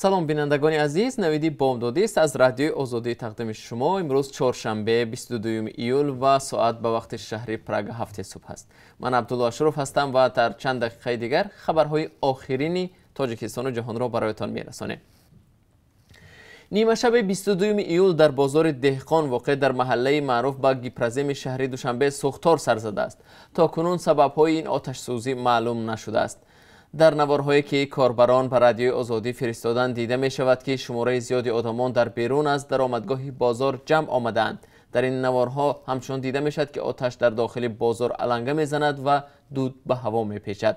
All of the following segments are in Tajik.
Салом, бинандагони азиз. Навиди бомдодист аз Радиои Озодӣ тақдими шумо. Имрӯз чоршанбе, 22 июл ва соат ба вақти шаҳри Прага 7 субҳ аст. Ман Абдулло Ашуров ҳастам ва дар чанд дақиқаи дигар хабарҳои охирини Тоҷикистону ҷаҳонро бароятон мерасонем. Нимашаби 22 июл дар бозори Деҳқон, воқеъ дар маҳаллаи маъруф ба Гипроземи шаҳри Душанбе, сӯхтор сар задааст. То кунун сабабҳои ин оташсӯзӣ маълум нашудааст. Дар наворҳое, ки корбарон ба Радиои Озодӣ фиристоданд, дида мешавад, ки шумораи зиёди одамон дар берун аз даромадгоҳи бозор ҷамъ омадаанд. Дар ин наворҳо ҳамчунон дида мешавад, ки оташ дар дохили бозор аланга мезанад ва дуд ба ҳаво мепечад.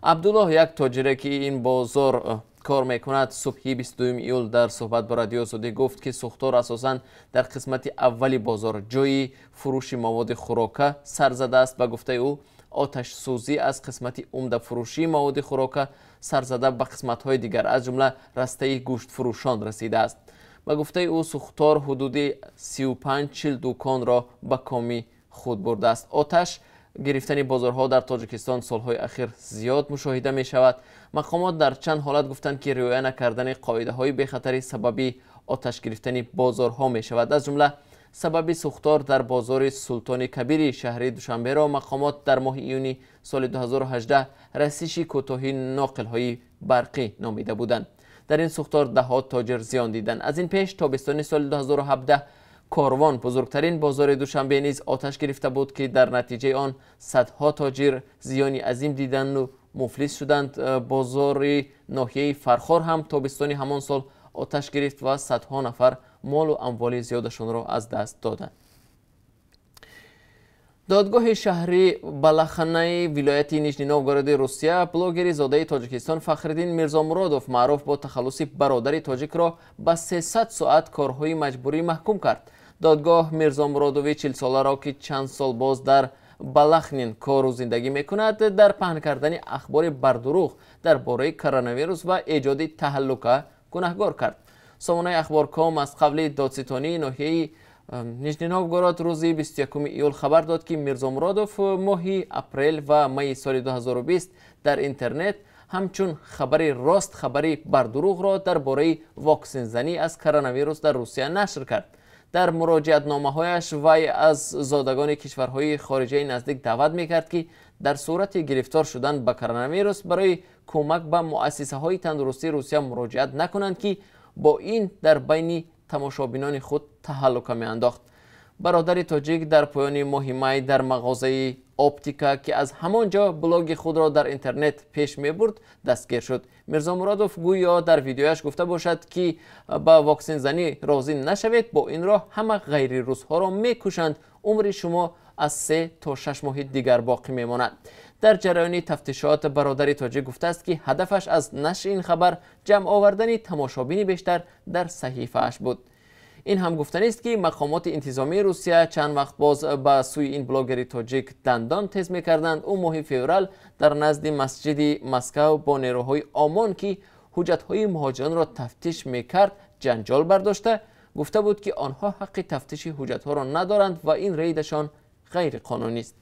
Абдуллоҳ, як тоҷире, ки ин бозор кор мекунад, субҳи 22 июл дар суҳбат бо Радиои Озодӣ гуфт, ки сӯхтор асосан дар қисмати аввали бозор, ҷойи фурӯши маводи хӯрока, сар задааст. Ба гуфтаи ӯ, оташсӯзӣ аз қисмати умдафурӯшии маводи хӯрока сарзада ба қисматҳои дигар, аз ҷумла растаи гӯштфурӯшон расидааст. Ба гуфтаи ӯ, сӯхтор ҳудуди 35-40 дуконро ба коми худ бурдааст. Оташ гирифтани бозорҳо дар Тоҷикистон солҳои ахир зиёд мушоҳида мешавад. Мақомот дар чанд ҳолат гуфтанд, ки риоя накардани қоидаҳои бехатарӣ сабаби оташ гирифтани бозорҳо мешавад. Аз ҷумла сабаби сӯхтор дар бозори Султони Кабири шаҳри Душанберо мақомот дар моҳи июни соли 2018 расиши кӯтоҳи ноқилҳои барқӣ номида буданд. Дар ин сӯхтор даҳҳо тоҷир зиён диданд. Аз ин пеш, тобистони соли 2017, Корвон, бузургтарин бозори Душанбе, низ оташ гирифта буд, ки дар натиҷаи он садҳо тоҷир зиёни азим диданду муфлис шуданд. Бозори ноҳияи Фархор ҳам тобистони ҳамон сол оташ гирифт ва садҳо нафар молу амволи зиёдашонро аз даст доданд. Додгоҳи шаҳри Балаханаи вилояти Нижни Новгороди Русия блогери зодаи Тоҷикистон Фахриддин Мирзомуродов, маъруф бо тахаллуси Бародари Тоҷикро, ба 300 соат корҳои маҷбурӣ маҳкум кард. Додгоҳ Мирзомуродови 40-соларо, ки чанд сол боз дар Балахнин кору зиндагӣ мекунад, дар паҳн кардани ахбори бардурӯғ дар бораи коронавирус ва эҷоди таҳаллука гунаҳгор кард. Сомонаи Ахборком аз қавли додситонии ноҳияи Нижни Новгород рӯзи 21 июл хабар дод, ки Мирзомуродов моҳи апрел ва майи соли 2020 дар интернет ҳамчун хабари рост хабари бардурӯғро дар бораи воксинзанӣ аз коронавирус дар Русия нашр кард. Дар муроҷиатномаҳояш вай аз зодагони кишварҳои хориҷаи наздик даъват мекард, ки дар сурати гирифтор шудан ба коронавирус барои кӯмак ба муассисаҳои тандурустии Русия муроҷиат накунанд, ки бо ин дар байни тамошобинони худ таҳаллука меандохт. Бародари Тоҷик дар поёни моҳи май дар мағозаи оптика, ки аз ҳамон ҷо блоги худро дар интернет пеш мебурд, дастгир шуд. Мирзомуродов гӯё дар видеояш гуфта бошад, ки ба воксинзанӣ розӣ нашавед, бо ин роҳ ҳама ғайрирусҳоро мекушанд, умри шумо аз 3 то 6 моҳи дигар боқӣ мемонад. Дар ҷараёни тафтишот Бародари Тоҷик гуфтааст, ки ҳадафаш аз нашри ин хабар ҷамъ овардани тамошобини бештар дар саҳифааш буд. Ин ҳам гуфтанист, ки мақомоти интизомии Русия чанд вақт боз ба сӯи ин блогери тоҷик дандон тез мекарданд. Ӯ моҳи феврал дар назди масҷиди Москав бо нерӯҳои ОМОН, ки ҳуҷҷатҳои муҳоҷиронро тафтиш мекард, ҷанҷол бардошта гуфта буд, ки онҳо ҳаққи тафтиши ҳуҷҷатҳоро надоранд ва ин рейдашон ғайриқонунист.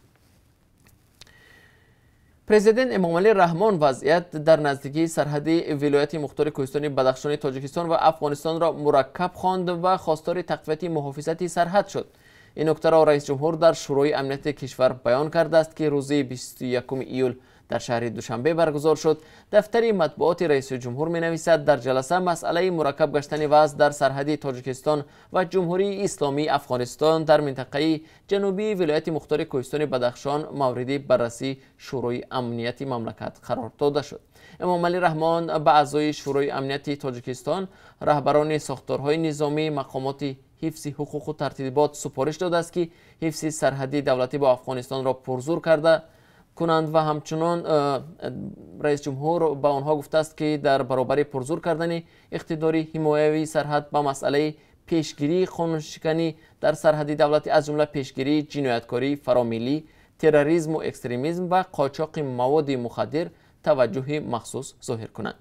Президент Эмомалӣ Раҳмон вазъият дар наздикии сарҳади вилояти мухтори кӯҳистони Бадахшони Тоҷикистон ва Афғонистонро мураккаб хонд ва хостори тақвияти муҳофизати сарҳад шуд. Ин нуктаро раисҷумҳур дар Шӯрои амнияти кишвар баён кардааст, ки рӯзи 21 июл дар шаҳри Душанбе баргузор шуд. Дафтари матбуоти раиси ҷумҳур менависад, дар ҷаласа масъалаи мураккаб гаштани вазъ дар сарҳади Тоҷикистон ва Ҷумҳурии Исломии Афғонистон дар минтақаи ҷанубии вилояти мухтори кӯҳистони Бадахшон мавриди баррасии Шӯрои амнияти мамлакат қарор дода шуд. Эмомалӣ Раҳмон ба аъзои Шӯрои амнияти Тоҷикистон, раҳбарони сохторҳои низомӣ, мақомоти ҳифзи ҳуқуқу тартибот супориш додааст, ки ҳифзи сарҳади давлатӣ бо Афғонистонро пурзур карда кунанд ва ҳамчунон раисҷумҳур ба онҳо гуфтааст, ки дар баробари пурзур кардани иқтидори ҳимоявии сарҳад ба масъалаи пешгирии қонуншиканӣ дар сарҳади давлатӣ, аз ҷумла пешгирии ҷинояткории фаромиллӣ, терроризму экстремизм ва қочоқи маводи мухаддир таваҷҷӯҳи махсус зоҳир кунанд.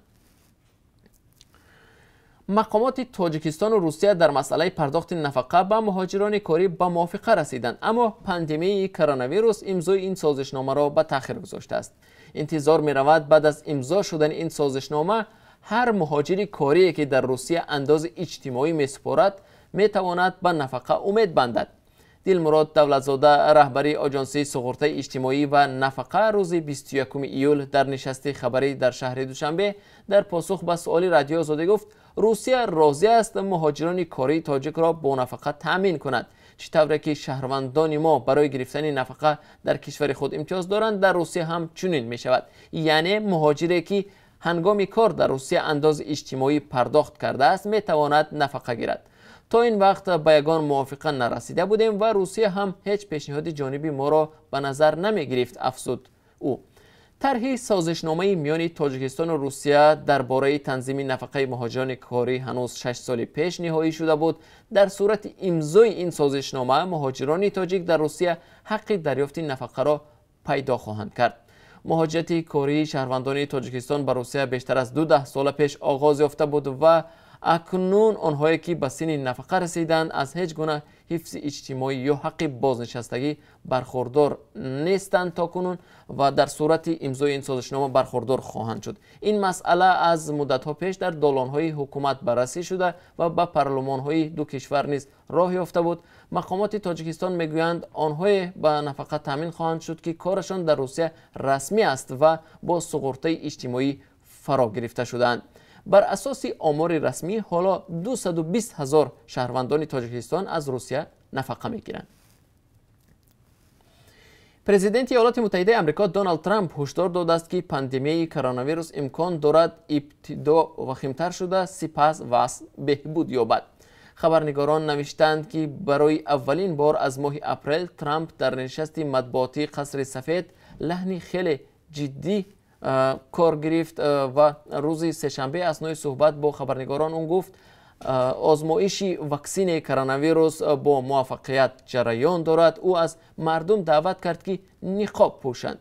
Мақомоти Тоҷикистону Русия дар масъалаи пардохти нафақа ба муҳоҷирони корӣ ба мувофиқа расиданд, аммо пандемияи коронавирус имзои ин созишномаро ба таъхир гузоштааст. Интизор меравад, баъд аз имзо шудани ин созишнома Ҳар муҳоҷири корие, ки дар Русия андози иҷтимоӣ месупорад, метавонад ба нафақа умед бандад. Дилмурод Давлатзода, раҳбари Оҷонсии суғуртаи иҷтимоӣ ва нафақа, рӯзи 21 июл дар нишасти хабарӣ дар шаҳри Душанбе дар посух ба суоли Радиои Озодӣ гуфт, Русия розӣ аст муҳоҷирони кории тоҷикро бо нафақа таъмин кунад. Чӣ тавре ки шаҳрвандони мо барои гирифтани нафақа дар кишвари худ имтиёз доранд, дар Русия ҳам чунин мешавад. Яъне муҳоҷире, ки ҳангоми кор дар Русия андози иҷтимоӣ пардохт кардааст, метавонад нафақа гирад. То ин вақт ба ягон мувофиқа нарасида будем ва Русия ҳам ҳеҷ пешниҳоди ҷониби моро ба назар намегирифт, афзуд ӯ. Тарҳи созишномаи миёни Тоҷикистону Русия дар бораи танзими нафақаи муҳоҷирони корӣ ҳанӯз 6 соли пеш ниҳоӣ шуда буд. Дар сурати имзои ин созишнома муҳоҷирони тоҷик дар Русия ҳаққи дарёфти нафақаро пайдо хоҳанд кард. Муҳоҷирати кории шаҳрвандони Тоҷикистон ба Русия бештар аз 2 даҳсола пеш оғоз ёфта буд ва акнун онҳое, ки ба синни нафақа расиданд, аз ҳеҷ гуна ҳифзи иҷтимоӣ ё ҳаққи бознишастагӣ бархурдор нестанд то кунун ва дар сурати имзои ин созишнома бархурдор хоҳанд шуд. Ин масъала аз муддатҳо пеш дар долонҳои ҳукумат баррасӣ шуда ва ба парлумонҳои ду кишвар низ роҳ ёфта буд. Мақомоти Тоҷикистон мегӯянд, онҳое ба нафақа таъмин хоҳанд шуд, ки корашон дар Русия расмӣ аст ва бо суғуртаи иҷтимоӣ фаро гирифта шудаанд. Бар асоси омори расмӣ, ҳоло 220 ҳазор шаҳрвандони Тоҷикистон аз Русия нафақа мегиранд. Президенти Иёлоти Муттаҳидаи Амрико Доналд Трамп ҳушдор додааст, ки пандемияи коронавирус имкон дорад ибтидо вахимтар шуда, сипас вазъ беҳбуд ёбад. Хабарнигорон навиштаанд, ки барои аввалин бор аз моҳи апрел Трамп дар нишасти матбуотии Қасри Сафед лаҳни хеле ҷиддӣ кор гирифт ва рӯзи сешанбе аснои суҳбат бо хабарнигорон ӯ гуфт, озмоиши ваксинаи коронавирус бо муваффақият ҷараён дорад. Ӯ аз мардум даъват кард, ки ниқоб пӯшанд.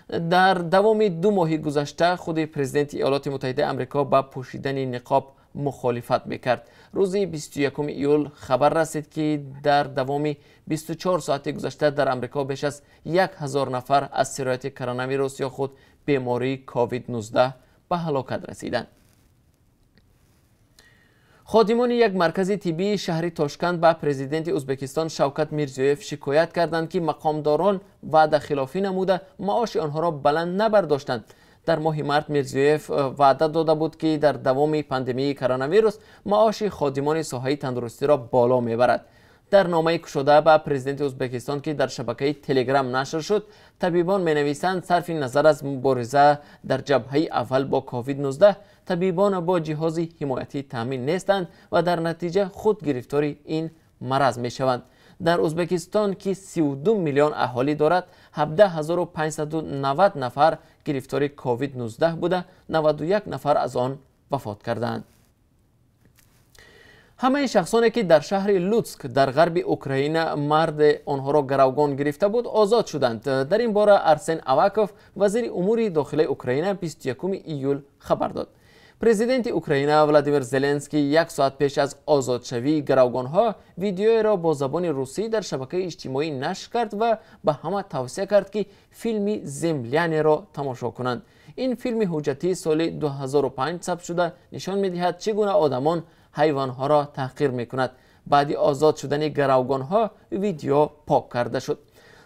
Дар давоми 2 моҳи гузашта худи президенти Иёлоти Муттаҳидаи Амрико ба пӯшидани ниқоб мухолифат мекард. Рӯзи 21 июл хабар расид, ки дар давоми 24 соати гузашта дар Амрико беш аз 1000 нафар аз сирояти коронавирус ё худ бемории COVID-19 ба ҳалокат расиданд. Ходимони як маркази тиббии шаҳри Тошканд ба президенти Ӯзбекистон Шавкат Мирзиёев шикоят карданд, ки мақомдорон ваъдахилофӣ намуда, маоши онҳоро баланд набардоштанд. Дар моҳи март Мирзиёев ваъда дода буд, ки дар давоми пандемияи коронавирус маоши ходимони соҳаи тандурустиро боло мебарад. Дар номаи кушода ба президенти Ӯзбекистон, ки дар шабакаи Телеграм нашр шуд, табибон менависанд, сарфи назар аз мубориза дар ҷабҳаи аввал бо COVID-19, табибон бо ҷиҳози ҳимоятӣ таъмин нестанд ва дар натиҷа худ гирифтори ин мараз мешаванд. Дар Ӯзбекистон, ки 32 миллион аҳолӣ дорад, 17 590 нафар гирифтори COVID-19 буда, 91 нафар аз он вафот кардаанд. Ҳамаи шахсоне, ки дар шаҳри Лутск дар ғарби Украина марде онҳоро гаравгон гирифта буд, озод шуданд. Дар ин бора Арсен Аваков, вазири умури дохилаи Украина, 21 июл хабар дод. Президенти Украина Владимир Зеленский як соат пеш аз озодшавии гаравгонҳо видеоеро бо забони русӣ дар шабакаи иҷтимоӣ нашр кард ва ба ҳама тавсия кард, ки филми «Землянеро» тамошо кунанд. Ин филми ҳуҷҷатии соли 2005 сабт шуда нишон медиҳад, чӣ гуна одамон ҳайвонҳоро таҳқир мекунад. Баъди озод шудани гаравгонҳо видео пок карда шуд.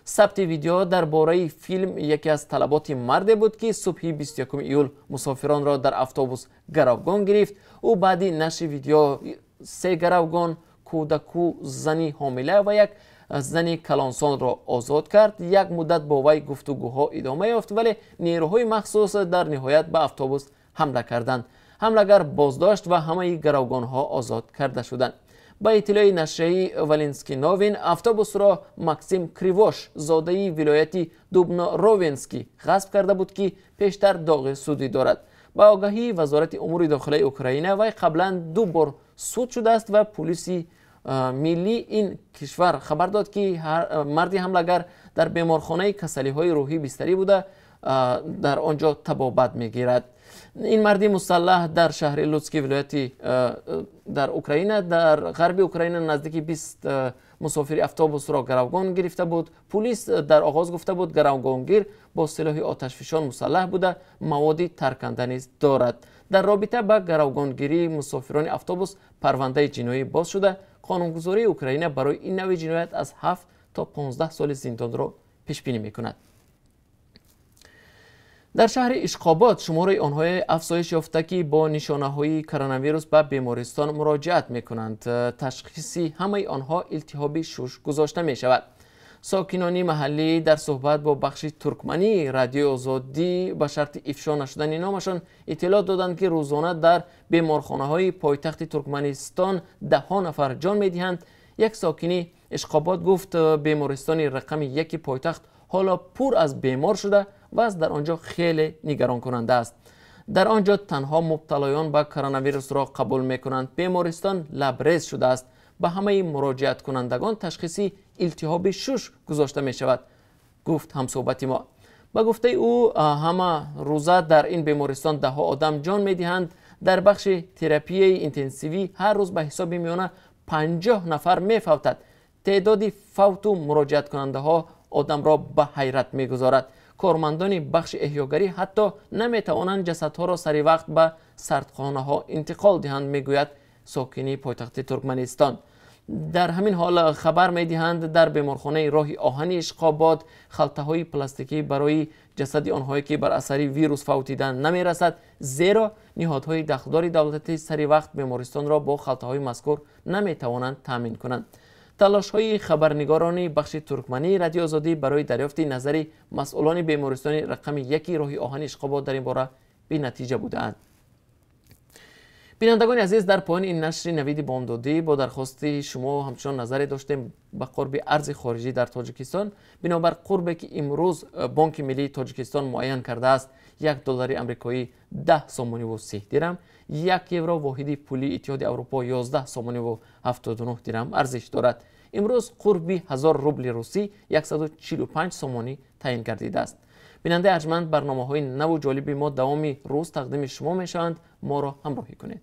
Сабти видео дар бораи филм яке аз талаботи марде буд, ки субҳи 21 июл мусофиронро дар автобус гаравгон гирифт. Ӯ баъди нашри видео се гаравгон, кӯдаку, зани ҳомила ва як зани калонсолро озод кард. Як муддат бо вай гуфтугӯҳо идома ёфт, вале нерӯҳои махсус дар ниҳоят ба автобус ҳамла карданд. Ҳамлагар боздошт ва ҳамаи гаравгонҳо озод карда шуданд. Ба иттилои нашрияи «Волински новин», автобусро Максим Кривош, зодаи вилояти Дубно-Ровенский, ғасб карда буд, ки пештар доғи судӣ дорад. Ба огаҳии Вазорати умури дохилаи Украина, вай қаблан ду бор суд шудааст ва пулиси миллии ин кишвар хабар дод, ки марди ҳамлагар дар беморхонаи касалиҳои рӯҳӣ бистарӣ буда, дар он ҷо табобат мегирад. Ин марди мусаллаҳ дар шаҳри Лутски вилояти дар Украина, дар ғарби Украина, наздики 20 мусофири автобусро гаравгон гирифта буд. Пулис дар оғоз гуфта буд, гаравгонгир бо силоҳи оташфишон мусаллаҳ буда, маводи тарканда низ дорад. Дар робита ба гаравгонгирии мусофирони автобус парвандаи ҷиноӣ боз шуда, қонунгузории Украина барои ин навъи ҷиноят аз 7 то 15 соли зиндонро пешбинӣ мекунад. Дар шаҳри Ишқобод шумораи онҳое афзоиш ёфта, ки бо нишонаҳои коронавирус ба бемористон муроҷиат мекунанд. Ташхиси ҳамаи онҳо илтиҳоби шуш гузошта мешавад. Сокинони маҳаллӣ дар суҳбат бо бахши туркмании Радиои Озодӣ ба шарти ифшо нашудани номашон иттилоъ доданд, ки рӯзона дар беморхонаҳои пойтахти Туркманистон даҳҳо нафар ҷон медиҳанд. Як сокини Ишқобод гуфт, бемористони рақами яки пойтахт ҳоло пур аз бемор шуда, вазъ дар он ҷо хеле нигаронкунанда аст. Дар он ҷо танҳо мубталоён ба коронавирусро қабул мекунанд. Бемористон лабрез шудааст. Ба ҳамаи муроҷиаткунандагон ташхиси илтиҳоби шуш гузошта мешавад, гуфт ҳамсӯҳбати мо. Ба гуфтаи ӯ, ҳама рӯза дар ин бемористон даҳҳо одам ҷон медиҳанд. Дар бахши терапияи интенсивӣ ҳар рӯз ба ҳисоби миёна 50 нафар мефавтад. Теъдоди фавту муроҷиаткунандаҳо одамро ба ҳайрат мегузорад. Кормандони бахши эҳёгарӣ ҳатто наметавонанд ҷасадҳоро сари вақт ба сардхонаҳо интиқол диҳанд, мегӯяд сокини пойтахти Туркманистон. Дар ҳамин ҳол хабар медиҳанд, дар беморхонаи роҳи оҳани Ишқобод халтаҳои пластикӣ барои ҷасади онҳое, ки бар асари вирус фавтиданд, намерасад, зеро ниҳодҳои дахлдори давлатӣ сари вақт бемористонро бо халтаҳои мазкур наметавонанд таъмин кунанд. Талошҳои хабарнигорони бахши туркмании Радиои Озодӣ барои дарёфти назари масъулони бемористони рақами яки роҳи оҳани Ишқобод дар ин бора бенатиҷа будаанд. Бинандагони азиз, дар поёни ин нашри Навиди бомдодӣ бо дархости шумо ҳамчунон назаре доштем ба қурби арзи хориҷӣ дар Тоҷикистон. Бинобар қурбе, ки имрӯз Бонки миллии Тоҷикистон муайян кардааст, 1 доллари амрикоӣ 10 сомониву 30 дирам, 1 евро воҳиди пулии Иттиҳоди Аврупо 11 сомониву 79 дирам арзиш дорад. Имрӯз қурби 1000 рубли русӣ 145 сомонӣ таъин гардидааст. Бинандаи арҷманд, барномаҳои наву ҷолиби мо давоми рӯз тақдими шумо мешаванд. Моро ҳамроҳӣ кунед.